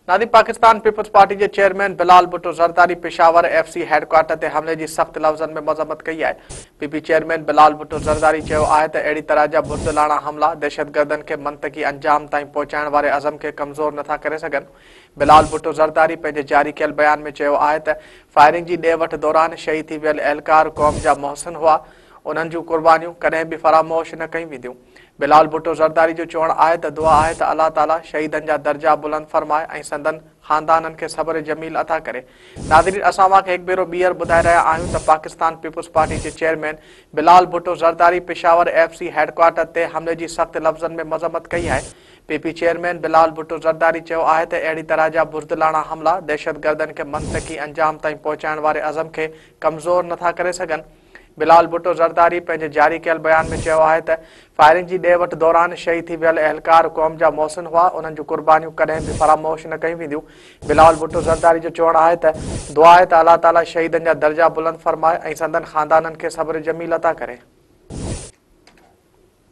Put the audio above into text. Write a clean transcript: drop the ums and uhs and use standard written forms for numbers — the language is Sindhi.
ناظرين پاڪستان پيپلز پارٽي جي chairman Bilawal Bhutto Zardari Peshawar F C headquarter تي حملي جي سخت لفظن ۾ مذمت ڪئي آهي. P P chairman Bilawal Bhutto Zardari چيو آهي ته اهڙي طرح جا بزدلاڻا حملا دهشتگردن کي منطقي انجام تائين پهچائڻ واري عزم کي ڪمزور نٿا ڪري سگهن. بلاول ڀٽو زرداري پنهنجي جاري ڪيل بيان ۾ چيو آهي ته فائرنگ جي ڏي وٺ دوران شهيد ٿي ويل اهلڪار قوم جا محسن هئا، انهن جون قربانيون ڪڏهن به فراموش نه ڪيون وينديون. بلاول ڀٽو زرداري جو چوڻ آهي ته دعا آهي ته الله تعالي شهيدن جا درجا بلند فرمائي ۽ سندن خاندانن کي صبر جميل عطا ڪري. ناظرين اسان اوهان کي هڪ ڀيرو ٻيهر ٻڌائي رهيا آهيون ته پاڪستان پيپلز پارٽي جي chairman Bilawal Bhutto Zardari Peshawar F C headquarter تي حملي جي سخت لفظن ۾ مذمت ڪئي آهي. P P chairman Bilawal Bhutto Zardari چيو آهي ته اهڙي طرح جا بزدلاڻا حملا دهشتگردن کي منطقي انجام تائين پهچائڻ واري عزم کي ڪمزور نٿا ڪري سگهن. بلاول ڀٽو زرداري پنهنجي جاري ڪيل بيان ۾ چيو آهي ته فائرنگ جي ڏي وٺ دوران شهيد ٿي ويل اهلڪار قوم جا محسن هئا، انهن جون قربانيون ڪڏهن به فراموش نه ڪيون وينديون. بلاول ڀٽو زرداري جو چوڻ آهي ته دعا آهي ته الله تعاليٰ شهيدن جا درجا بلند فرمائي ۽ سندن خاندانن کي صبر جميل عطا ڪري.